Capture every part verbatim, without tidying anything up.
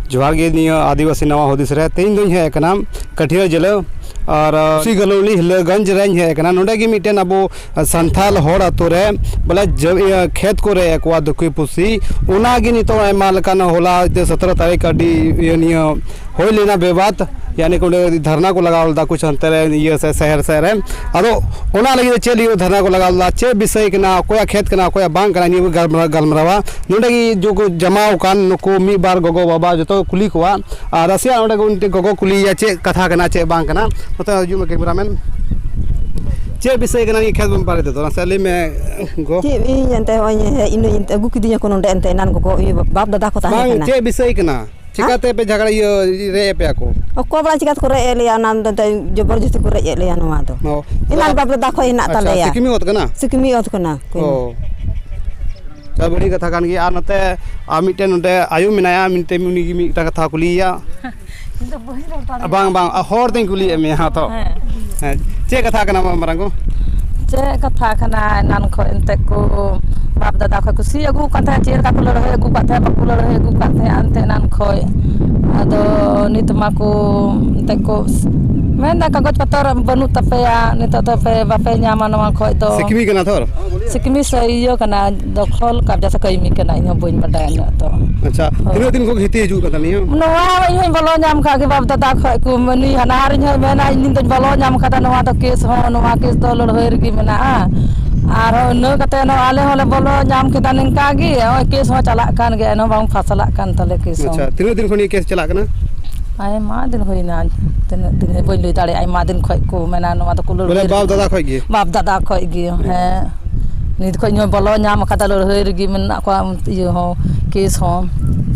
ᱡᱚᱦᱟᱨ ᱜᱮ ᱱᱤᱭᱟᱹ ᱟᱹᱫᱤᱵᱟᱹᱥᱤ ᱱᱟᱣᱟ ᱦᱩᱫᱤᱥ ᱨᱮ᱾ ᱛᱮᱦᱮᱧ ᱫᱩᱧ ᱦᱮᱡ ᱟᱠᱟᱱᱟ ᱠᱟᱹᱴᱷᱤᱭᱟᱹ ᱡᱮᱞᱟᱹ ᱟᱨ, ᱟᱹ, ᱥᱤᱜᱟᱹᱞᱩᱞᱤ ᱦᱤᱞᱟᱹᱜᱚᱸᱡᱽ ᱨᱮᱧ ᱦᱮᱡ ᱟᱠᱟᱱᱟ᱾ ᱱᱚᱰᱮ ᱜᱮ ᱢᱤᱫᱴᱮᱱ ᱟᱵᱚ ᱥᱟᱱᱛᱟᱞ ᱦᱚᱲ ᱟᱛᱳ ᱨᱮ ᱵᱚᱞᱮ ᱡᱟᱹ-, ᱤᱭᱟᱹ ᱠᱷᱮᱛ ᱠᱚ ᱨᱮᱡ ᱮᱫ ᱠᱚᱣᱟ ᱫᱤᱠᱩ ᱯᱩᱥᱤ, ᱚᱱᱟ ᱜᱮ ᱱᱤᱛᱚᱜ ᱟᱭᱢᱟ ᱞᱮᱠᱟᱱ ᱦᱚᱞᱟ ᱥᱚᱛᱨᱚ ᱛᱟᱹᱨᱤᱠᱷ ᱟᱹᱰᱤ ᱤᱭᱟᱹ ᱱᱤᱭᱟᱹ ᱦᱩᱭ ᱞᱮᱱᱟ ᱵᱤᱵᱟᱫ, ᱭᱟᱱᱤ ᱠᱤ ᱚᱸᱰᱮ ᱫᱷᱟᱨᱱᱟ ᱠᱚ ᱞᱟᱜᱟᱣ ᱞᱮᱫᱟ ᱠᱩᱪ ᱦᱟᱱᱛᱮ ᱨᱮ ᱤᱭᱟᱹ ᱥᱮ ᱥᱚᱦᱚᱨ ᱥᱮᱫ ᱨᱮ᱾ ᱟᱫᱚ ᱚᱱᱟ ᱞᱟᱹᱜᱤᱫ ᱛᱮ ᱪᱮᱫ ᱞᱟᱹᱜᱤᱫ ᱫᱷᱟᱨᱱᱟ ᱠᱚ ᱞᱟᱜᱟᱣ ᱞᱮᱫᱟ, ᱪᱮᱫ ᱵᱤᱥᱚᱭ ᱠᱟᱱᱟ, ᱚᱠᱚᱭᱟᱜ ᱠᱷᱮᱛ ᱠᱟᱱᱟ, ᱚᱠᱚᱭᱟᱜ ᱵᱟᱝ ᱠᱟᱱᱟ, ᱱᱤᱭᱟᱹ ᱵᱚ ᱜᱟᱞᱢᱟᱨᱟᱣ, ᱜᱟᱞᱢᱟᱨᱟᱣᱟ᱾ ᱱᱚᱰᱮ ᱜᱮ ᱡᱚ ᱠᱚ ᱡᱟᱢᱟᱣ ᱟᱠᱟᱱ ᱱᱩᱠᱩ ᱢᱤᱫ ᱵᱟᱨ ᱜᱚᱜᱚ ᱵᱟᱵᱟ ᱡᱚᱛᱚ ᱠᱚ ᱠᱩᱞᱤ ᱠᱚᱣᱟ᱾ ᱟᱨ ᱱᱟᱥᱮᱭᱟᱜ ᱚᱸᱰᱮ ᱜᱮ ᱢᱤᱫᱴᱮᱱ ᱜᱚᱜᱚ ᱠᱩᱞᱤᱭᱮᱭᱟ ᱪᱮᱫ ᱠᱟᱛᱷᱟ ᱠᱟᱱᱟ, ᱪᱮᱫ ᱵᱟᱝ ᱠᱟᱱᱟ᱾ ᱱᱚᱛᱮ ᱦᱤᱡᱩᱜ ᱢᱮ cameraman᱾ ᱪᱮᱫ ᱵᱤᱥᱚᱭ ᱠᱟᱱᱟ ᱱᱤᱭᱟᱹ ᱠᱷᱮᱛ ᱵᱟᱨᱮ ᱛᱮᱫᱚ? ᱱᱟᱥᱮ ᱞᱟᱹᱭ ᱢᱮ ᱜᱚ᱾ ᱪᱮᱫ ᱤᱧ ᱮᱱᱛᱮ ᱦᱚᱸᱜᱼᱚᱭ ᱦᱮᱡ ᱤᱱᱟᱹᱧ ᱮᱱᱛᱮ ᱟᱹᱜᱩ ᱠᱤᱫᱤᱧᱟ ᱠᱚ ᱱᱚᱰᱮ ᱮᱱᱛᱮ ᱮᱱᱟᱱ ᱜᱚᱜᱚ, ᱤᱭᱟᱹ ᱵᱟᱯ ᱫᱟᱫᱟ ᱠᱚ ᱛᱟᱦᱮᱸ ᱵᱟᱝ, ᱠᱟᱱᱟ᱾ ᱪᱮᱫ ᱵᱤᱥᱚᱭ ᱠᱟᱱᱟ? ᱦᱮᱸ? ᱪᱤᱠᱟᱛᱮ ᱯᱮ ᱡᱷᱟᱜᱽᱲᱟ, ᱤᱭᱟᱹ, ᱨᱮᱡ ᱮᱫ ᱯᱮᱭᱟ ᱠᱚ? ᱚᱠᱚᱭ ᱵᱟᱲᱟᱭ ᱪᱤᱠᱟᱹ ᱛᱮᱠᱚ ᱨᱮᱡ ᱮᱫ ᱞᱮᱭᱟ, ᱚᱱᱟ ᱫᱚ ᱮᱱᱛᱮ ᱡᱚᱵᱚᱨᱡᱚᱥᱛᱤ ᱠᱚ ᱨᱮᱡ ᱮᱫ ᱞᱮᱭᱟ ᱱᱚᱣᱟ ᱫᱚ᱾ ᱚ᱾ ᱮᱱᱟᱱ ᱵᱟᱯ ᱫᱟᱫᱟ ᱠᱷᱚᱡ ᱦᱮᱱᱟᱜ ᱟᱪᱪᱷᱟ, ᱛᱟᱞᱮᱭᱟ᱾ ᱥᱤᱠᱢᱤ ᱚᱛ ᱠᱟᱱᱟ? ᱥᱤᱠᱢᱤ ᱚᱛ ᱠᱟᱱᱟ᱾ ᱚ᱾ ᱟᱪᱪᱷᱟ, ᱵᱟᱹᱲᱤᱡ ᱠᱟᱛᱷᱟ ᱠᱟᱱ ᱜᱮᱭᱟ᱾ ᱟᱨ ᱱᱚᱛᱮ ᱟᱨ ᱢᱤᱫᱴᱮᱱ ᱱᱚᱰᱮ ᱟᱭᱳ ᱢᱮᱱᱟᱭᱟ, ᱢᱤᱫᱴᱮᱱ ᱩᱱᱤ ᱜᱮ ᱢᱤᱫᱴᱟᱝ ᱠᱟᱛᱷᱟ ᱠᱩᱞᱤᱭᱮᱭᱟ᱾ ᱤᱧ ᱫᱚ ᱵᱟᱹᱧ ᱨᱚᱲ ᱫᱟᱲᱮᱭᱟᱜᱼᱟ᱾ ᱵᱟᱝ, ᱵᱟᱝ, ᱦᱚᱲ ᱛᱮᱧ ᱠᱩᱞᱤᱭᱮᱫ ᱢᱮᱭᱟ, ᱦᱮᱸ ᱛᱚ᱾ ᱦᱮᱸ᱾ ᱦᱮᱸ, ᱪᱮᱫ ᱠᱟᱛᱷᱟ ᱠᱟᱱᱟ ᱢᱟ-, ᱢᱟᱨᱟᱝ ᱜᱚ? ᱪᱮᱫ ᱠᱟᱛᱷᱟ ᱠᱟᱱᱟ, ᱮᱱᱟᱱ ᱠᱷᱚᱡ ᱮᱱᱛᱮᱫ ᱠᱚ ᱵᱟᱯ ᱫᱟᱫᱟ ᱠᱷᱚᱡ ᱠᱚ ᱥᱤ ᱟᱹᱜᱩ ᱠᱟᱱ ᱛᱟᱦᱮᱸᱫ, ᱪᱮᱫ ᱞᱮᱠᱟ ᱠᱚ ᱞᱟᱹᱲᱦᱟᱹᱭ ᱟᱹᱜᱩ ᱠᱟᱱ ᱛᱟᱦᱮᱸᱫ, ᱵᱟᱠᱚ ᱞᱟᱹᱲᱦᱟᱹᱭ ᱟᱹᱜᱩ ᱠᱟᱱ ᱛᱟᱦᱮᱸᱫ ᱮᱱᱛᱮ ᱮᱱᱟᱱ ᱠᱷᱚᱡ᱾ ᱟᱫᱚ ᱱᱤᱛ ᱢᱟᱠᱚ ᱮᱱᱛᱮᱫ ᱠᱚ ᱢᱮᱱᱫᱟ ᱠᱟᱜᱚᱡᱽ ᱯᱚᱛᱚᱨ ᱵᱟᱹᱱᱩᱜ ᱛᱟᱯᱮᱭᱟ, ᱱᱤᱛᱚᱜ ᱫᱚ ᱯᱮ ᱵᱟᱯᱮ ᱧᱟᱢᱟ ᱱᱚᱣᱟ ᱠᱷᱚᱡ ᱫᱚ᱾ ᱥᱤᱠᱢᱤ ᱠᱟᱱᱟ ᱛᱷᱚᱨ? ᱥᱤᱠᱢᱤ ᱥᱮ ᱤᱭᱟᱹ ᱠᱟᱱᱟ, ᱫᱚᱠᱷᱚᱞ ᱠᱟᱵᱡᱟ ᱥᱮ ᱠᱟᱹᱭᱢᱤ ᱠᱟᱱᱟ, ᱤᱧ ᱦᱚᱸ ᱵᱟᱹᱧ ᱵᱟᱰᱟᱭᱟ ᱩᱱᱟᱹᱜ ᱫᱚ᱾ ᱟᱪᱪᱷᱟ, ᱦᱳᱭ᱾ ᱛᱤᱱᱟᱹᱜ ᱫᱤᱱ ᱠᱷᱚᱱ ᱜᱷᱤᱛᱤ ᱦᱤᱡᱩᱜ ᱠᱟᱱ ᱛᱟᱞᱤᱧᱟ? ᱱᱚᱣᱟ ᱤᱧ ᱦᱚᱸᱧ ᱵᱚᱞᱚ ᱧᱟᱢ ᱠᱟᱜ ᱜᱮ ᱵᱟᱯ ᱫᱟᱫᱟ ᱠᱷᱚᱡ ᱠᱚ, ᱢᱟᱱᱮ ᱦᱟᱱᱟ ᱨᱤᱧ ᱦᱚᱸ ᱢᱮᱱᱟ, ᱤᱧ ᱫᱚᱧ ᱵᱚᱞᱚ ᱧᱟᱢ ᱠᱟᱫᱟ, ᱱᱚᱣᱟ ᱫᱚ ᱠᱮᱥ ᱦᱚᱸ, ᱱᱚᱣᱟ ᱠᱮᱥ ᱫᱚ ᱞᱟᱹᱲᱦᱟᱹᱭ ᱨᱮᱜᱮ ᱢᱮᱱᱟᱜᱼᱟ᱾ ᱟᱨᱦᱚᱸ ᱤᱱᱟᱹ ᱠᱟᱛᱮ ᱱᱚᱣᱟ ᱟᱞᱮ ᱦᱚᱸᱞᱮ ᱵᱚᱞᱚ ᱧᱟᱢ ᱠᱮᱫᱟ ᱱᱤᱝᱠᱟ ᱜᱮ, ᱱᱚᱜᱼᱚᱭ ᱠᱮᱥ ᱦᱚᱸ ᱪᱟᱞᱟᱜ ᱠᱟᱱ ᱜᱮᱭᱟ, ᱮᱱᱦᱚᱸ ᱵᱟᱝ ᱯᱷᱟᱥᱞᱟᱜ ᱠᱟᱱ ᱛᱟᱞᱮ ᱠᱮᱥ ᱦᱚᱸ᱾ ᱟᱪᱪᱷᱟ, ᱛᱤᱱᱟᱹᱜ ᱫᱤᱱ ᱠᱷᱚᱱ ᱱᱤᱭᱟᱹ ᱠᱮᱥ ᱪᱟᱞᱟᱜ ᱠᱟᱱᱟ? ᱟᱭᱢᱟ ᱫᱤᱱ ᱦᱩᱭᱱᱟ, ᱛᱤᱱᱟᱹᱜ ᱫᱤᱱ ᱵᱟᱹᱧ ᱞᱟᱹᱭ ᱫᱟᱲᱮᱭᱟᱜᱼᱟ, ᱟᱭᱢᱟ ᱫᱤᱱ ᱠᱷᱚᱡ ᱠᱚ ᱢᱮᱱᱟ ᱱᱚᱣᱟ ᱫᱚᱠᱚ ᱵᱚᱞᱮ ᱞᱟᱹᱲᱦᱟᱹᱭ ᱵᱟᱯ ᱨᱮᱜᱮ᱾ ᱫᱟᱫᱟ ᱠᱷᱚᱡ ᱜᱮ? ᱵᱟᱯ ᱫᱟᱫᱟ ᱠᱷᱚᱡ ᱜᱮ, ᱦᱮᱸ᱾ ᱱᱤᱛ ᱠᱷᱚᱡ ᱤᱧ ᱦᱚᱸ ᱵᱚᱞᱚ ᱧᱟᱢ ᱟᱠᱟᱫᱟ, ᱞᱟᱹᱲᱦᱟᱹᱭ ᱨᱮᱜᱮ ᱢᱮᱱᱟᱜ ᱠᱚᱣᱟ, ᱤᱭᱟᱹ ᱦᱚᱸ, ᱠᱮᱥ ᱦᱚᱸ᱾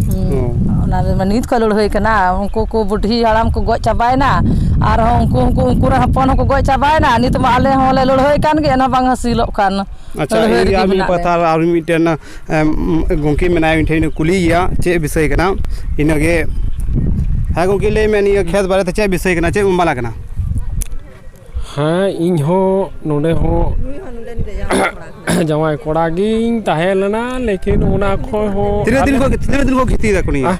ᱦᱩᱸ᱾ ᱦᱚᱸ᱾ ᱚᱱᱟ ᱨᱮ ᱱᱤᱛ ᱠᱷᱚᱡ ᱞᱟᱹᱲᱦᱟᱹᱭ ᱠᱟᱱᱟ, ᱩᱱᱠᱩ ᱠᱚ ᱵᱩᱰᱷᱤ ᱦᱟᱲᱟᱢ ᱠᱚ ᱜᱚᱡ ᱪᱟᱵᱟᱭᱮᱱᱟ, ᱟᱨᱦᱚᱸ ᱩᱱᱠᱩ, ᱩᱱᱠᱩ, ᱩᱱᱠᱩ ᱨᱮᱱ ᱦᱚᱯᱚᱱ ᱦᱚᱸᱠᱚ ᱜᱚᱡ ᱪᱟᱵᱟᱭᱮᱱᱟ, ᱱᱤᱛ ᱢᱟ ᱟᱞᱮ ᱦᱚᱸᱞᱮ ᱞᱟᱹᱲᱦᱟᱹᱭ ᱠᱟᱱ ᱜᱮ, ᱮᱱᱦᱚᱸ ᱵᱟᱝ ᱦᱟᱹᱥᱤᱞᱚᱜ ᱠᱟᱱ᱾ ᱟᱪᱪᱷᱟ, ᱞᱟᱹᱲᱦᱟᱹᱭ ᱤᱧ ᱨᱮᱜᱮ ᱟᱨ ᱢᱤᱫ ᱢᱮᱱᱟᱜ ᱞᱮ᱾ ᱯᱟᱛᱷᱟᱨ ᱟᱨ ᱢᱤᱫᱴᱮᱱ, ᱮᱢ, ᱜᱚᱢᱠᱮ ᱢᱮᱱᱟᱭᱟ, ᱩᱱᱤ ᱴᱷᱮᱱ ᱠᱩᱞᱤᱭᱮᱭᱟ ᱪᱮᱫ ᱵᱤᱥᱚᱭ ᱠᱟᱱᱟ, ᱤᱱᱟᱹᱜᱮ᱾ ᱦᱮᱸ ᱜᱚᱢᱠᱮ, ᱞᱟᱹᱭ ᱢᱮ, ᱱᱤᱭᱟᱹ ᱠᱷᱮᱛ ᱵᱟᱨᱮᱛᱮ ᱪᱮᱫ ᱵᱤᱥᱚᱭ ᱠᱟᱱᱟ, ᱪᱮᱫ ᱢᱟᱢᱞᱟ ᱠᱟᱱᱟ? ᱦᱮᱸ, ᱤᱧ ᱦᱚᱸ ᱱᱚᱰᱮ ᱦᱚᱸ ᱡᱟᱶᱟᱭ ᱠᱚᱲᱟ ᱜᱤᱧ ᱛᱟᱦᱮᱸ ᱞᱮᱱᱟ, ᱞᱮᱠᱤᱱ ᱚᱱᱟ ᱠᱷᱚᱱ ᱦᱚᱸ ᱛᱤᱱᱟᱹᱜ ᱫᱤᱱ ᱟᱞᱮ ᱠᱷᱚᱱ, ᱛᱤᱱᱟᱹᱜ ᱫᱤᱱ ᱠᱷᱚᱱ ᱠᱷᱮᱛᱤ ᱫᱟᱠᱚ ᱱᱤᱭᱟᱹ? ᱟᱦ,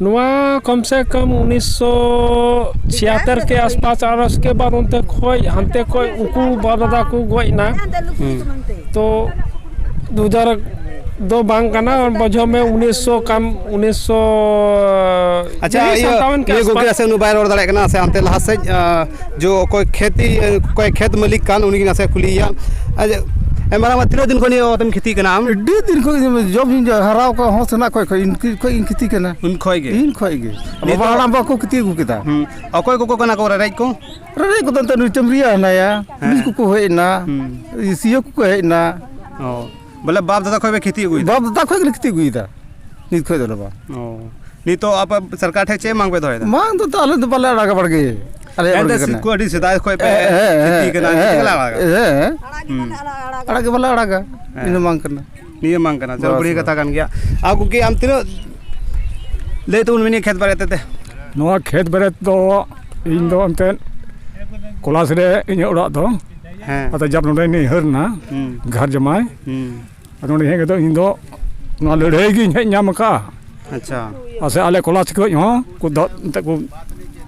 ᱱᱚᱣᱟ ᱠᱚᱢ ᱥᱮ ᱠᱚᱢ ᱩᱱᱤᱥᱥᱚ ᱪᱷᱤᱭᱟᱛᱛᱚᱨ ᱠᱮ ᱟᱥᱯᱟᱥ, ᱟᱨ ᱩᱥᱠᱮ ᱵᱟᱫ ᱚᱱᱛᱮ ᱠᱷᱚᱡ, ᱦᱟᱱᱛᱮ ᱠᱷᱚᱡ ᱩᱱᱠᱩ ᱵᱟᱯ ᱫᱟᱫᱟ ᱠᱚ ᱜᱚᱡ ᱮᱱᱟ᱾ ᱛᱚ ᱫᱩ ᱦᱟᱡᱟᱨ ᱫᱚ ᱵᱟᱝ ᱠᱟᱱᱟ, ᱵᱩᱡᱷᱟᱹᱣ ᱢᱮ ᱩᱱᱤᱥᱥᱚ ᱠᱟᱢ, ᱩᱱᱤᱥᱥᱚ ᱟᱪᱪᱷᱟ, ᱤᱭᱟᱹ, ᱥᱟᱛᱟᱣᱟᱱ ᱠᱮ ᱤᱭᱟᱹ ᱜᱚᱢᱠᱮ ᱟᱥᱯᱟᱥ᱾ ᱱᱟᱥᱮ ᱩᱱᱟᱹᱜ ᱵᱟᱭ ᱨᱚᱲ ᱫᱟᱲᱮᱭᱟᱜ ᱠᱟᱱᱟ, ᱥᱮ ᱦᱟᱱᱛᱮ ᱞᱟᱦᱟ ᱥᱮᱫ, ᱟᱸ, ᱡᱚ ᱚᱠᱚᱭ ᱠᱷᱮᱛᱤ, ᱚᱠᱚᱭ ᱠᱷᱮᱛ ᱢᱟᱹᱞᱤᱠ ᱠᱟᱱ, ᱩᱱᱤ ᱜᱮ ᱱᱟᱥᱮ ᱠᱩᱞᱤᱭᱮᱭᱟ᱾ ᱟᱪᱪᱷᱟ, ᱮ ᱢᱟᱨᱟᱝ ᱵᱟ, ᱛᱤᱱᱟᱹᱜ ᱫᱤᱱ ᱠᱷᱚᱱ ᱱᱤᱭᱟᱹ ᱚᱛᱮᱢ ᱠᱷᱮᱛᱤ ᱠᱟᱱᱟ ᱟᱢ? ᱟᱹᱰᱤ ᱫᱤᱱ ᱠᱷᱚᱱ, ᱡᱚᱵ ᱤᱧ ᱦᱟᱨᱟᱣ ᱠᱚᱜ ᱦᱚᱸ ᱥᱮᱱᱟᱜ ᱠᱷᱚᱡ, ᱠᱷᱚᱡ ᱤᱧ ᱠᱷᱚᱡ ᱤᱧ ᱠᱷᱮᱛᱤ ᱠᱟᱱᱟ᱾ ᱩᱱ ᱠᱷᱚᱡ ᱜᱮ? ᱤᱧ ᱠᱷᱚᱡ ᱜᱮ᱾ ᱱᱤᱛᱚᱜ ᱵᱟᱵᱟ ᱦᱟᱲᱟᱢ ᱵᱟᱠᱚ ᱠᱷᱮᱛᱤ ᱟᱹᱜᱩ ᱠᱮᱫᱟ᱾ ᱦᱩᱸ᱾ ᱚᱠᱚᱭ ᱠᱚᱠᱚ ᱠᱟᱱᱟ ᱠᱚ ᱨᱮᱨᱮᱡ ᱠᱚ? ᱨᱮᱨᱮᱡ ᱠᱚᱫᱚ ᱮᱱᱛᱮ ᱱᱩᱭ ᱪᱟᱹᱢᱨᱤᱭᱟ ᱦᱮᱱᱟᱭᱟ, ᱦᱮᱸ᱾ ᱯᱩᱞᱤᱥ ᱠᱚᱠᱚ ᱦᱮᱡ ᱮᱱᱟ, ᱦᱩᱸ᱾ ᱥᱤᱭᱟᱹ ᱠᱚᱠᱚ ᱦᱮᱡ ᱮᱱᱟ᱾ ᱚ, ᱵᱚᱞᱮ ᱵᱟᱯ ᱫᱟᱫᱟ ᱠᱷᱚᱡ ᱯᱮ ᱠᱷᱮᱛᱤ ᱟᱹᱜᱩᱭᱮᱫᱟ? ᱵᱟᱯ ᱫᱟᱫᱟ ᱠᱷᱚᱡ ᱜᱮᱞᱮ ᱠᱷᱮᱛᱤ ᱟᱹᱜᱩᱭᱮᱫᱟ, ᱱᱤᱛ ᱠᱷᱚᱡ ᱫᱚ ᱵᱟᱝ᱾ ᱚ, ᱱᱤᱛᱚᱜ ᱟᱯᱮ ᱥᱚᱨᱠᱟᱨ ᱴᱷᱮᱡ ᱪᱮᱫ ᱢᱟᱝ ᱯᱮ ᱫᱚᱦᱚᱭᱮᱫᱟ? ᱢᱟᱝ ᱫᱚ ᱛᱚ ᱟᱞᱮ ᱫᱚ ᱵᱟᱞᱮ ᱟᱲᱟᱜᱟ ᱵᱟᱲᱜᱮ, ᱟᱞᱮᱭᱟᱜ ᱮᱱᱛᱮ ᱵᱟᱲᱜᱮ ᱠᱟᱱᱟ᱾ ᱥᱤᱠᱩ ᱟᱹᱰᱤ ᱥᱮᱫᱟᱭ ᱠᱷᱚᱡ ᱯᱮ ᱦᱮᱸ, ᱦᱮᱸ, ᱠᱷᱮᱛᱤ ᱦᱮᱸ, ᱠᱟᱱᱟ, ᱦᱮᱸ, ᱪᱮᱫ ᱞᱮᱠᱟ ᱞᱟᱜᱟᱜᱼᱟ? ᱦᱮᱸ᱾ ᱦᱩᱸ᱾ ᱟᱲᱟᱜ ᱜᱮ ᱵᱟᱞᱮ ᱟᱲᱟᱜᱟ, ᱦᱮᱸ᱾ ᱤᱱᱟᱹ ᱢᱟᱝ ᱠᱟᱱᱟ᱾ ᱱᱤᱭᱟᱹ ᱢᱟᱝ ᱠᱟᱱᱟ, ᱪᱚᱞ, ᱵᱟᱥ, ᱵᱩᱲᱦᱤ ᱵᱟᱥ᱾ ᱠᱟᱛᱷᱟ ᱠᱟᱱ ᱜᱮᱭᱟ᱾ ᱟᱨ ᱜᱚᱢᱠᱮ, ᱟᱢ ᱛᱤᱱᱟᱹᱜ ᱞᱟᱹᱭ ᱛᱟᱵᱚᱱ ᱢᱮ ᱱᱤᱭᱟᱹ ᱠᱷᱮᱛ ᱵᱟᱨᱮ ᱛᱮ? ᱱᱚᱣᱟ ᱠᱷᱮᱛ ᱵᱟᱨᱮ ᱫᱚ ᱤᱧ ᱫᱚ ᱮᱱᱛᱮᱫ ᱠᱚᱞᱟᱥ ᱨᱮ ᱤᱧᱟᱹᱜ ᱚᱲᱟᱜ ᱫᱚ᱾ ᱦᱮᱸ᱾ ᱟᱫᱚ ᱡᱟᱵ ᱱᱚᱰᱮ ᱱᱟᱹᱭᱦᱟᱹᱨ ᱮᱱᱟ, ᱦᱩᱸ᱾ ᱜᱷᱟᱨ ᱡᱟᱢᱟᱭ᱾ ᱦᱩᱸ᱾ ᱟᱫᱚ ᱱᱚᱰᱮ ᱦᱮᱡ ᱠᱟᱛᱮ ᱤᱧ ᱫᱚ ᱱᱚᱣᱟ ᱞᱟᱹᱲᱦᱟᱹᱭ ᱜᱤᱧ ᱦᱮᱡ ᱧᱟᱢ ᱟᱠᱟᱫᱼᱟ᱾ ᱟᱪᱪᱷᱟ᱾ ᱟᱨ ᱥᱮ ᱟᱞᱮ ᱠᱚᱞᱟᱥ ᱠᱷᱚᱡ ᱦᱚᱸ ᱠᱚ ᱫᱚ-, ᱮᱱᱛᱮᱫ ᱠᱚ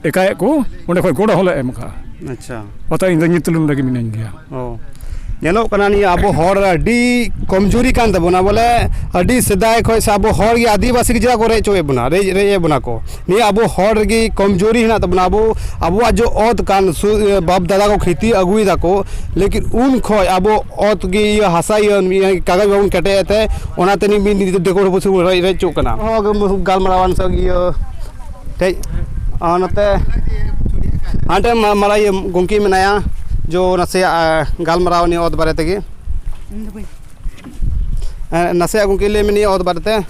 ᱮᱠᱟᱭᱮᱫ ᱠᱚ, ᱚᱸᱰᱮ ᱠᱷᱚᱡ ᱜᱚᱲᱚ ᱦᱚᱸᱞᱮ ᱮᱢ ᱟᱠᱟᱫᱼᱟ᱾ ᱟᱪᱪᱷᱟ᱾ ᱚᱛᱚ ᱤᱧ ᱫᱚ ᱱᱤᱛ ᱛᱩᱞᱩᱢ ᱨᱮᱜᱮ ᱢᱤᱱᱟᱹᱧ ᱜᱮᱭᱟ᱾ ᱚ᱾ ᱧᱮᱞᱚᱜ ᱠᱟᱱᱟ ᱱᱤᱭᱟᱹ ᱟᱵᱚ ᱦᱚᱲ ᱟᱹᱰᱤ ᱠᱚᱢᱡᱩᱨᱤ ᱠᱟᱱ ᱛᱟᱵᱚᱱᱟ, ᱵᱚᱞᱮ ᱟᱹᱰᱤ ᱥᱮᱫᱟᱭ ᱠᱷᱚᱡ ᱥᱮ ᱟᱵᱚ ᱦᱚᱲ ᱜᱮ ᱟᱹᱫᱤᱵᱟᱹᱥᱤ ᱜᱮ ᱪᱮᱫᱟᱜ ᱠᱚ ᱨᱮᱡ ᱦᱚᱪᱚᱭᱮᱫ ᱵᱚᱱᱟ, ᱨᱮᱡ, ᱨᱮᱡ ᱮᱫ ᱵᱚᱱᱟ ᱠᱚ᱾ ᱱᱤᱭᱟᱹ ᱟᱵᱚ ᱦᱚᱲ ᱨᱮᱜᱮ ᱠᱚᱢᱡᱩᱨᱤ ᱦᱮᱱᱟᱜ ᱛᱟᱵᱚᱱᱟ᱾ ᱟᱵᱚ, ᱟᱵᱚᱣᱟᱜ ᱡᱮ ᱚᱛ ᱠᱟᱱ ᱥᱩ-, ᱤᱭᱟᱹ ᱵᱟᱯ ᱫᱟᱫᱟ ᱠᱚ ᱠᱷᱮᱛᱤ ᱟᱹᱜᱩᱭ ᱫᱟᱠᱚ, ᱞᱮᱠᱤᱱ ᱩᱱ ᱠᱷᱚᱡ ᱟᱵᱚ ᱚᱛ ᱜᱮ ᱤᱭᱟᱹ ᱦᱟᱥᱟ ᱤᱭᱟᱹ, ᱤᱭᱟᱹ ᱠᱟᱜᱚᱡᱽ ᱵᱟᱵᱚᱱ ᱠᱮᱴᱮᱡ ᱮᱫ ᱛᱮ, ᱚᱱᱟᱛᱮ ᱱᱤᱭᱟᱹ ᱢᱤᱫ ᱫᱤᱠᱩ ᱦᱚᱲ ᱵᱚᱱ ᱨᱮᱡ, ᱨᱮᱡ ᱦᱚᱪᱚᱜ ᱠᱟᱱᱟ᱾ ᱦᱚᱸ, ᱜᱟᱞᱢᱟᱨᱟᱣᱟᱱ ᱥᱮ ᱤᱭᱟᱹ ᱴᱷᱮᱡ, ᱟᱨ ᱱᱚᱛᱮ ᱦᱟᱸᱰᱮ ᱢᱟ-, ᱢᱟᱨᱟᱝ ᱤᱭᱟᱹ ᱜᱚᱢᱠᱮ ᱢᱮᱱᱟᱭᱟ, ᱡᱚ ᱱᱟᱥᱮᱭᱟᱜ, ᱟ, ᱜᱟᱞᱢᱟᱨᱟᱣ ᱱᱤᱭᱟᱹ ᱚᱛ ᱵᱟᱨᱮ ᱛᱮᱜᱮ᱾ ᱦᱮᱸ, ᱱᱟᱥᱮᱭᱟᱜ ᱜᱚᱢᱠᱮ ᱞᱟᱹᱭ ᱢᱮ ᱱᱤᱭᱟᱹ ᱚᱛ ᱵᱟᱨᱮᱛᱮ᱾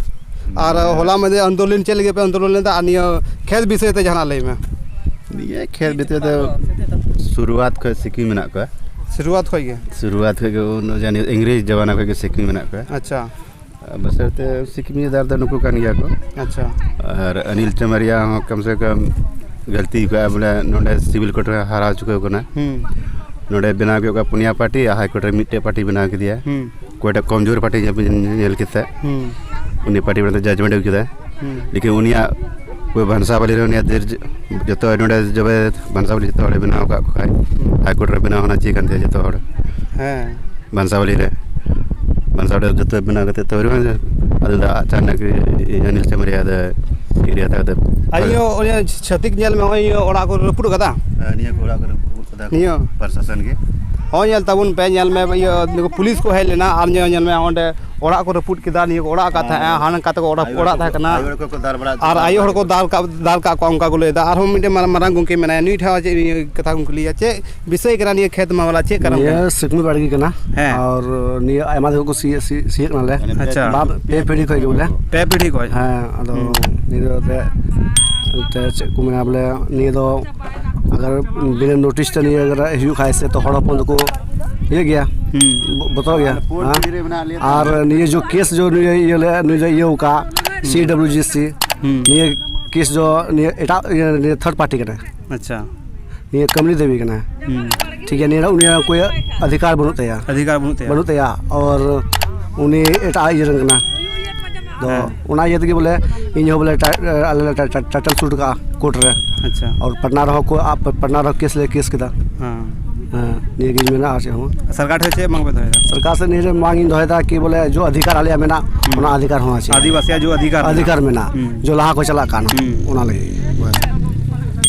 ᱟᱨ ᱦᱚᱞᱟ ᱢᱟᱫᱷᱮᱨ ᱟᱱᱫᱳᱞᱚᱱ ᱪᱮᱫ ᱞᱟᱹᱜᱤᱫ ᱯᱮ ᱟᱱᱫᱳᱞᱚᱱ ᱞᱮᱫᱟ? ᱟᱨ ᱱᱤᱭᱟᱹ ᱠᱷᱮᱛ ᱵᱤᱥᱚᱭ ᱛᱮ ᱡᱟᱦᱟᱱᱟᱜ ᱞᱟᱹᱭ ᱢᱮ᱾ ᱱᱤᱭᱟᱹ ᱠᱷᱮᱛ ᱵᱤᱥᱚᱭ ᱫᱚ ᱥᱩᱨᱩᱣᱟᱛ ᱠᱷᱚᱡ ᱥᱤᱠᱤ ᱢᱮᱱᱟᱜ ᱠᱚᱣᱟ᱾ ᱥᱩᱨᱩᱣᱟᱛ ᱠᱷᱚᱡ ᱜᱮ? ᱥᱩᱨᱩᱣᱟᱛ ᱠᱷᱚᱡ ᱜᱮ, ᱩᱱ ᱡᱟᱱᱤ ᱤᱝᱨᱮᱡᱽ ᱡᱟᱢᱟᱱᱟ ᱠᱷᱚᱡ ᱜᱮ ᱥᱤᱠᱤ ᱢᱮᱱᱟᱜ ᱠᱚᱣᱟ᱾ ᱟᱪᱪᱷᱟ᱾ ᱵᱟᱥᱮᱨ ᱛᱮ ᱥᱤᱠᱤ ᱢᱤᱫ ᱫᱟᱨ ᱫᱚ ᱱᱩᱠᱩ ᱠᱟᱱ ᱜᱮᱭᱟ ᱠᱚ᱾ ᱟᱪᱪᱷᱟ᱾ ᱟᱨ ᱚᱱᱤᱞ ᱪᱟᱢᱟᱨᱤᱭᱟ ᱦᱚᱸ ᱠᱚᱢ ᱥᱮ ᱠᱚᱢ ᱜᱟᱹᱞᱛᱤ ᱠᱟᱜᱼᱟ, ᱵᱚᱞᱮ ᱱᱚᱰᱮ ᱥᱤᱵᱤᱞ ᱠᱳᱨᱴ ᱨᱮ ᱦᱟᱨᱟ ᱦᱚᱪᱚ ᱠᱟᱱᱟ᱾ ᱦᱩᱸ᱾ ᱱᱚᱰᱮ ᱵᱮᱱᱟᱣ ᱠᱮᱫ ᱠᱚᱣᱟ ᱯᱩᱱᱭᱟ ᱯᱟᱨᱴᱤ, ᱟᱨ ᱦᱟᱭ ᱠᱳᱨᱴ ᱨᱮ ᱢᱤᱫᱴᱮᱡ ᱯᱟᱨᱴᱤ ᱵᱮᱱᱟᱣ ᱠᱮᱫᱮᱭᱟ᱾ ᱦᱩᱸ᱾ ᱚᱠᱚᱭᱴᱟᱜ ᱠᱚᱢᱡᱳᱨ ᱯᱟᱨᱴᱤ ᱧᱮᱞ, ᱧᱮᱞ ᱠᱮᱫᱟ, ᱦᱩᱸ᱾ ᱩᱱᱤ ᱯᱟᱨᱴᱤ ᱵᱮᱱᱟᱣ ᱛᱮ ᱡᱟᱡᱽᱢᱮᱱᱴ ᱟᱹᱜᱩ ᱠᱮᱫᱟ᱾ ᱦᱩᱸ᱾ ᱞᱮᱠᱤᱱ ᱩᱱᱤᱭᱟᱜ ᱠᱚ ᱵᱷᱟᱱᱥᱟᱵᱟᱞᱤ ᱨᱮ ᱩᱱᱤᱭᱟᱜ ᱫᱮᱨ ᱡᱚᱛᱚ ᱱᱚᱰᱮ ᱡᱚᱵᱮ ᱵᱷᱟᱱᱥᱟᱵᱟᱞᱤ ᱡᱚᱛᱚ ᱦᱚᱲᱮ ᱵᱮᱱᱟᱣ ᱟᱠᱟᱫ ᱠᱚ ᱠᱷᱟᱡ, ᱦᱩᱸ᱾ ᱦᱟᱭ ᱠᱳᱨᱴ ᱨᱮ ᱵᱮᱱᱟᱣ ᱦᱚᱸ ᱪᱮᱫ ᱠᱟᱱ ᱛᱟᱭᱟ ᱡᱚᱛᱚ ᱦᱚᱲ᱾ ᱦᱮᱸ᱾ ᱵᱷᱟᱱᱥᱟᱵᱟᱞᱤ ᱨᱮ, ᱵᱷᱟᱱᱥᱟᱵᱟᱞᱤ ᱨᱮ ᱡᱚᱛᱚ ᱵᱮᱱᱟᱣ ᱠᱟᱛᱮ ᱛᱚ ᱦᱩᱭᱩᱜᱼᱟ᱾ ᱟᱫᱚ ᱫᱟ ᱟᱪᱟᱱᱟᱠ ᱤᱭᱟᱹ ᱟᱱᱤᱞ ᱪᱟᱢᱟᱨᱤᱭᱟ ᱫᱚ ᱮᱨᱤᱭᱟ ᱛᱟᱠ ᱫᱚ᱾ ᱟᱨ ᱤᱭᱟᱹ ᱩᱱᱤ ᱪᱷᱟᱹᱛᱤᱠ ᱧᱮᱞ ᱢᱮ, ᱱᱚᱜᱼᱚᱭ ᱤᱭᱟᱹ ᱚᱲᱟᱜ ᱠᱚ ᱨᱟᱹᱯᱩᱫ ᱠᱟᱫᱟ᱾ ᱦᱮᱸ, ᱱᱤᱭᱟᱹ ᱠᱚ ᱚᱲᱟᱜ ᱠᱚ ᱨᱟᱹᱯᱩᱫ ᱠᱟᱫᱟ ᱠᱚ ᱱᱤᱭᱟᱹ? ᱯᱨᱚᱥᱟᱥᱚᱱ ᱜᱮ᱾ ᱦᱚᱸ, ᱧᱮᱞ ᱛᱟᱵᱚᱱ ᱯᱮ, ᱧᱮᱞ ᱢᱮ, ᱤᱭᱟᱹ, ᱱᱩᱠᱩ ᱯᱩᱞᱤᱥ ᱠᱚ ᱦᱮᱡ ᱞᱮᱱᱟ ᱟᱨ ᱧᱮᱞ, ᱧᱮᱞ ᱢᱮ, ᱚᱸᱰᱮ ᱚᱲᱟᱜ ᱠᱚ ᱨᱟᱹᱯᱩᱫ ᱠᱮᱫᱟ, ᱱᱤᱭᱟᱹ ᱠᱚ ᱚᱲᱟᱜ ᱟᱠᱟᱫ ᱛᱟᱦᱮᱸᱜᱼᱟ, ᱦᱟᱱᱠᱟ ᱛᱮᱠᱚ ᱚᱲᱟᱜ, ᱟᱭᱳ ᱦᱚᱲ ᱚᱲᱟᱜ ᱠᱚ, ᱛᱟᱦᱮᱸ ᱠᱟᱱᱟ᱾ ᱟᱭᱳ ᱦᱚᱲ ᱠᱚᱠᱚ ᱫᱟᱞ ᱵᱟᱲᱟ ᱟᱨ ᱟᱭᱳ ᱦᱚᱲ ᱠᱚ ᱫᱟᱞ ᱠᱟᱜ, ᱫᱟᱞ ᱠᱟᱜ ᱠᱚᱣᱟ, ᱚᱱᱠᱟ ᱠᱚ ᱞᱟᱹᱭᱫᱟ᱾ ᱟᱨᱦᱚᱸ ᱢᱤᱫᱴᱮᱱ ᱢᱟᱨᱟᱝ, ᱢᱟᱨᱟᱝ ᱜᱚᱢᱠᱮ ᱢᱮᱱᱟᱭᱟ, ᱱᱩᱭ ᱴᱷᱮᱱ ᱪᱮᱫ ᱤᱭᱟᱹ ᱠᱟᱛᱷᱟ ᱠᱚᱧ ᱠᱩᱞᱤᱭᱟ, ᱪᱮᱫ ᱵᱤᱥᱚᱭ ᱠᱟᱱᱟ ᱱᱤᱭᱟᱹ ᱠᱷᱮᱛ ᱢᱟᱢᱞᱟ, ᱪᱮᱫ ᱠᱟᱨᱚᱱ ᱱᱤᱭᱟᱹ ᱠᱟᱱᱟ? ᱥᱤᱠᱢᱤ ᱵᱟᱲᱜᱮ ᱠᱟᱱᱟ᱾ ᱦᱮᱸ᱾ ᱟᱨ ᱱᱤᱭᱟᱹ ᱟᱭᱢᱟ ᱫᱤᱱ ᱠᱚ ᱥᱤ-, ᱥᱤ-, ᱥᱤᱭᱮᱫ ᱠᱟᱱᱟᱞᱮ᱾ ᱟᱪᱪᱷᱟ᱾ ᱵᱟᱨ, ᱯᱮ ᱯᱤᱲᱦᱤ ᱠᱷᱚᱡ ᱜᱮ ᱵᱚᱞᱮ᱾ ᱯᱮ ᱯᱤᱲᱦᱤ ᱠᱷᱚᱡ? ᱦᱮᱸ, ᱟᱫᱚ ᱦᱩᱸ᱾ ᱱᱤᱭᱟᱹ ᱫᱚ ᱮᱱᱛᱮ, ᱮᱱᱛᱮ ᱪᱮᱫ ᱠᱚ ᱢᱮᱱᱟ ᱵᱚᱞᱮ, ᱱᱤᱭᱟᱹ ᱫᱚ ᱟᱜᱟᱨ ᱵᱤᱱᱟᱹ ᱱᱳᱴᱤᱥ ᱛᱮ ᱱᱤᱭᱟᱹ ᱟᱜᱟᱨ ᱦᱩᱭᱩᱜ ᱠᱷᱟᱡ ᱥᱮ, ᱛᱚ ᱦᱚᱲ ᱦᱚᱯᱚᱱ ᱫᱚᱠᱚ ᱤᱭᱟᱹᱜ ᱜᱮᱭᱟ, ᱦᱩᱸ᱾ ᱵᱚ-, ᱵᱚᱛᱚᱨ ᱜᱮᱭᱟ᱾ ᱦᱮᱸ? ᱟᱨ ᱱᱤᱭᱟᱹ ᱡᱚ ᱠᱮᱥ ᱡᱚ ᱱᱩᱭ ᱤᱭᱟᱹ ᱞᱮ, ᱱᱩᱭ ᱫᱚ ᱤᱭᱟᱹ ᱟᱠᱟᱫ, ᱦᱩᱸ᱾ ᱥᱤ ᱰᱟᱵᱞᱤᱭᱩ ᱡᱤ ᱥᱤ, ᱦᱩᱸ᱾ ᱱᱤᱭᱟᱹ ᱠᱮᱥ ᱫᱚ ᱱᱤᱭᱟᱹ ᱮᱴᱟᱜ, ᱤᱭᱟᱹ, ᱱᱤᱭᱟᱹ ᱛᱷᱟᱨᱰ ᱯᱟᱨᱴᱤ ᱠᱟᱱᱟ᱾ ᱟᱪᱪᱷᱟ᱾ ᱱᱤᱭᱟᱹ ᱠᱟᱢᱞᱤ ᱫᱮᱵᱤ ᱠᱟᱱᱟ᱾ ᱦᱩᱸ᱾ ᱴᱷᱤᱠ ᱜᱮᱭᱟ, ᱱᱤᱭᱟᱹ ᱩᱱᱤᱭᱟᱜ ᱚᱠᱚᱭᱟᱜ ᱚᱫᱷᱤᱠᱟᱨ ᱵᱟᱹᱱᱩᱜ ᱛᱟᱭᱟ᱾ ᱚᱫᱷᱤᱠᱟᱨ ᱵᱟᱹᱱᱩᱜ ᱛᱟᱭᱟ᱾ ᱵᱟᱹᱱᱩᱜ ᱛᱟᱭᱟ᱾ ᱟᱨ ᱩᱱᱤ ᱮᱴᱟᱜ ᱤᱭᱟᱹ ᱨᱮᱱ ᱠᱟᱱᱟ᱾ ᱛᱚ, ᱦᱮᱸ᱾ ᱚᱱᱟ ᱤᱭᱟᱹ ᱛᱮᱜᱮ ᱵᱚᱞᱮ ᱤᱧ ᱦᱚᱸ ᱵᱚᱞᱮ ᱴᱟ-, ᱟᱞᱮ ᱞᱮ ᱴᱟ-, ᱴᱟ-, ᱴᱟᱭᱴᱮᱞ ᱥᱩᱴ ᱠᱟᱜᱼᱟ ᱠᱳᱨᱴ ᱨᱮ᱾ ᱟᱪᱪᱷᱟ᱾ ᱟᱨ ᱯᱟᱴᱱᱟ ᱨᱮᱦᱚᱸ ᱠᱚ, ᱟ, ᱯᱟᱴᱱᱟ ᱨᱮᱦᱚᱸ ᱠᱮᱥ ᱞᱮ ᱠᱮᱥ ᱠᱮᱫᱟ᱾ ᱦᱮᱸ᱾ ᱦᱮᱸ, ᱱᱤᱭᱟᱹ ᱜᱮᱧ ᱢᱮᱱᱟ, ᱟᱨ ᱪᱮᱫ ᱦᱚᱸ᱾ ᱥᱚᱨᱠᱟᱨ ᱴᱷᱮᱱ ᱪᱮᱫ ᱢᱟᱝ ᱯᱮ ᱫᱚᱦᱚᱭᱮᱫᱟ? ᱥᱚᱨᱠᱟᱨ ᱥᱮᱫ ᱱᱤᱭᱟᱹ ᱨᱮ ᱢᱟᱝ ᱤᱧ ᱫᱚᱦᱚᱭᱮᱫᱟ ᱠᱤ ᱵᱚᱞᱮ ᱡᱚ ᱚᱫᱷᱤᱠᱟᱨ ᱟᱞᱮᱭᱟᱜ ᱢᱮᱱᱟᱜ, ᱦᱩᱸ᱾ ᱚᱱᱟ ᱚᱫᱷᱤᱠᱟᱨ ᱦᱚᱸ ᱟᱪᱪᱷᱟ᱾ ᱟᱹᱫᱤᱵᱟᱹᱥᱤᱭᱟᱜ ᱡᱚ ᱚᱫᱷᱤᱠᱟᱨ ᱢᱮᱱᱟᱜ᱾ ᱚᱫᱷᱤᱠᱟᱨ ᱢᱮᱱᱟᱜ᱾ ᱦᱩᱸ᱾ ᱡᱚ ᱞᱟᱦᱟ ᱠᱚ ᱪᱟᱞᱟᱜ ᱠᱟᱱ, ᱦᱩᱸ᱾ ᱚᱱᱟ ᱞᱟᱹᱜᱤᱫ᱾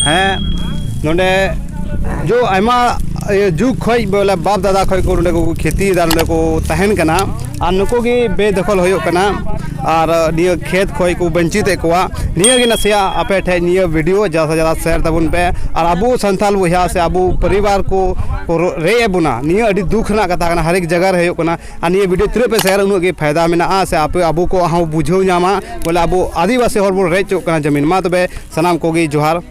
ᱦᱮᱸ, ᱱᱚᱰᱮ ᱡᱚ ᱟᱭᱢᱟ, ᱤᱭᱟᱹ, ᱡᱩᱜᱽ ᱠᱷᱚᱡ ᱵᱚᱞᱮ ᱵᱟᱯ ᱫᱟᱫᱟ ᱠᱷᱚᱡ ᱠᱚ ᱱᱚᱰᱮ ᱠᱚ ᱠᱷᱮᱛᱤᱭᱮᱫᱟ, ᱱᱚᱰᱮ ᱠᱚ ᱛᱟᱦᱮᱱ ᱠᱟᱱᱟ᱾ ᱟᱨ ᱱᱩᱠᱩ ᱜᱮ ᱵᱮᱫᱚᱠᱷᱚᱞ ᱦᱩᱭᱩᱜ ᱠᱟᱱᱟ᱾ ᱟᱨ ᱱᱤᱭᱟᱹ ᱠᱷᱮᱛ ᱠᱷᱚᱡ ᱠᱚ ᱵᱚᱧᱪᱤᱛᱮᱫ ᱠᱚᱣᱟ᱾ ᱱᱤᱭᱟᱹ ᱜᱮ ᱱᱟᱥᱮᱭᱟᱜ ᱟᱯᱮ ᱴᱷᱮᱡ ᱱᱤᱭᱟᱹ ᱵᱷᱤᱰᱤᱭᱳ ᱡᱟᱫᱟ ᱥᱮ ᱡᱟᱫᱟ ᱥᱮᱭᱟᱨ ᱛᱟᱵᱚᱱ ᱯᱮ᱾ ᱟᱨ ᱟᱵᱚ ᱥᱟᱱᱛᱟᱞ ᱵᱚᱭᱦᱟ ᱥᱮ ᱟᱵᱚ ᱯᱚᱨᱤᱵᱟᱨ ᱠᱚ, ᱠᱚ ᱨᱚ-, ᱨᱮᱡ ᱮᱫ ᱵᱚᱱᱟ, ᱱᱤᱭᱟᱹ ᱟᱹᱰᱤ ᱫᱩᱠ ᱨᱮᱱᱟᱜ ᱠᱟᱛᱷᱟ ᱠᱟᱱᱟ᱾ ᱦᱟᱨ ᱮᱠ ᱡᱟᱭᱜᱟ ᱨᱮ ᱦᱩᱭᱩᱜ ᱠᱟᱱᱟ᱾ ᱟᱨ ᱱᱤᱭᱟᱹ ᱵᱷᱤᱰᱤᱭᱳ ᱛᱤᱱᱟᱹᱜ ᱯᱮ ᱥᱮᱭᱟᱨᱟ, ᱩᱱᱟᱹᱜ ᱜᱮ ᱯᱷᱟᱭᱫᱟ ᱢᱮᱱᱟᱜᱼᱟ, ᱥᱮ ᱟᱯᱮ, ᱟᱵᱚ ᱠᱚᱣᱟᱜ ᱦᱚᱸ ᱵᱩᱡᱷᱟᱹᱣ ᱧᱟᱢᱟ, ᱵᱚᱞᱮ ᱟᱵᱚ ᱟᱹᱫᱤᱵᱟᱹᱥᱤ ᱦᱚᱲ ᱵᱚᱱ ᱨᱮᱡ ᱦᱚᱪᱚᱜ ᱠᱟᱱᱟ ᱡᱟᱹᱢᱤᱱ᱾ ᱢᱟ ᱛᱚᱵᱮ ᱥᱟᱱᱟᱢ ᱠᱚᱜᱮ ᱡᱚᱦᱟᱨ᱾